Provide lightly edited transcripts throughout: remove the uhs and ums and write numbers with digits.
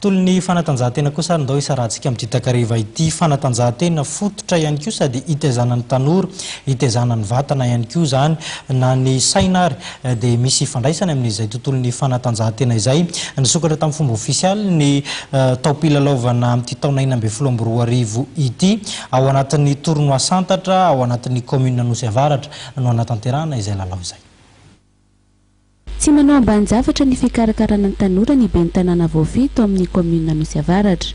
Tontolon'ny fanatanjahantena kosa ary ndao hisarahantsika amin'ity takariva ity. Fanatanjahantena fototra ihany koa sady hitaizana ny tanora, hitaizana ny vatana ihany koa izany na ny saina ary dia misy ifandraisany amin'izay tontolon'ny fanatanjahantena izay. Nisokatra tamin'ny fomba ofisialy ny taom-pilalaovana amin'ity taona 2016 ity ao anatin'ny tournoi santatra ao anatin'ny kaominina Anosy Avaratra no hanatanterahana izay lalao izay. Tsy manao ambanin-javatra ny fikarakarana ny tanora ny ben'ny tanàna voafidy tao amin'ny kaominina Anosy Avaratra.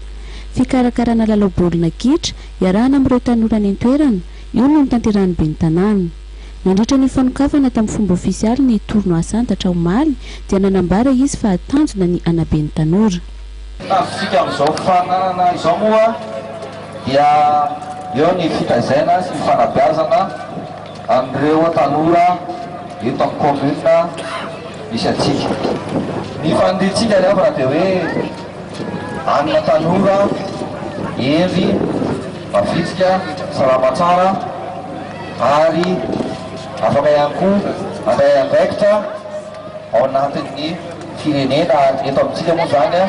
Fikarakarana lalao baolina kitra iarahana amin'ireo tanora any an-toerana, io no notanterahan'ny ben'ny tanàna. Nandritra ny fanokafana tamin'ny fomba ofisialy ny tournoi Santatra omaly dia nanambara izy fa tanjona ny hanabe ny tanora. Tanjontsika amin'izao fananana izao moa dia eo ny fitaizaina sy ny fanabeazana an'ireo tanora eto amin'ny commune misy antsika. Ny faniriantsika ry havana dia hoe hanana tanora hendry, mavitrika, salama tsara ary afaka ihany koa handray andraikitra ao anatin'ny firenena ary ny eto amintsika moa izany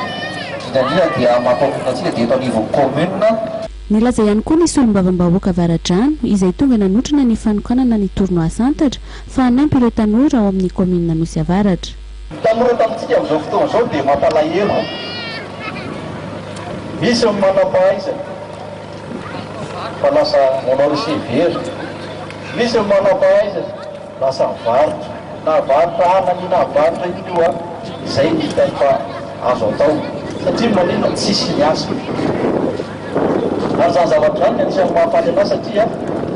indrindra indrindra dia maha commune antsika dia eto anivon'ny commune. Nilaza ihany koa ny solombavambahoaka Avaradrano, izay tonga nanotrona ny fanokanana ny tournoi Santatra, fa hanampy ireo tanora ao amin'ny kaominina Anosy Avaratra. Ny tanora tamintsika amin'izao fotoana izao dia mampalahelo. Misy ny manam-pahaizana fa lasa manao receveur, misy ny manam-pahaizana Lasa mivarotra, na varotra anana io na varotra inona io an, izay no hitany fa azo atao, satria maninona tsisy ny asa. Ary izany zavatra izany no anisan'ny mahafaly anah satria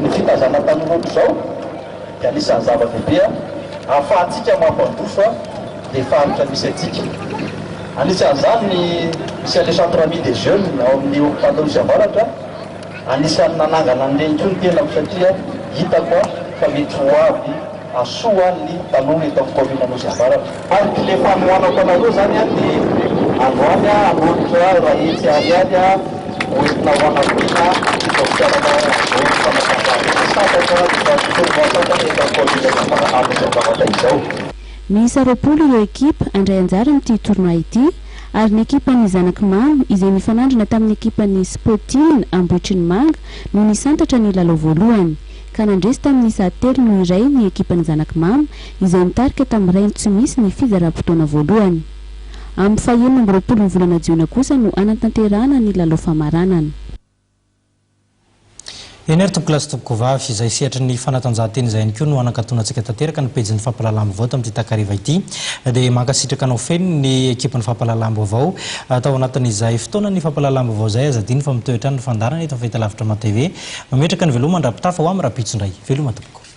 ny fitaizana tanora ohatr'izao dia anisan'ny zava-dehibe ahafahantsika mampandroso le faritra misy antsika. Anisan'izany ny misy an'le centre ami des jeunes ao amin'ny hopitaly Anosy Avaratra. Anisan'ny nanangana an'ireny koa ny tenako satria hitako fa mety ho avy hahasoa ny tanora eto amin'ny kaominina Anosy Avaratra. Ary kle fanohanako anareo izany dia androany aho hanolotra 100 ariary ho entina ho anampiana izao fikarakarana izao fanatanjahantena santatra tournoi santatra eto amin'ny kaominina Anosy Avaratra izao. Miisa 20 ireo ekipa handray anjara amin'ity tournoi ity ary ny ekipan'ny Zanak'i Mamo izay nifanandrina tamin'ny ekipan'ny Sporting Ambohitrinimanga no nisantatra ny lalao voalohany ka nandresy tamin'ny isa 3-1 ny ekipan'ny Zanak'i Mamo izay nitarika tamin'ny iray tsy misy ny fizaram-potoana voalohany. Amin'ny faha-26 ny volana jiona kosa no hanatanterahana ny lalao famaranana. Eny ary tompokolahy sy tompokovavy, izay sehatry ny fanatanjahantena izay ihany koa no hanakatonantsika tanteraka ny pejin'ny fampahalalam-baovao tamin'ity takariva ity. Dia mankasitraka anao feno ny ekipan'ny fampahalalam-baovao tao anatin'izay fotoanan'ny fampahalalam-baovao izay. Aza adino fa mitohy hatrany ny fandaharana eto amin'ny fahitalavitra Matv. Mametraka ny veloma mandra-pitafa ho amin'ny rahampitso indray. Veloma tompoko.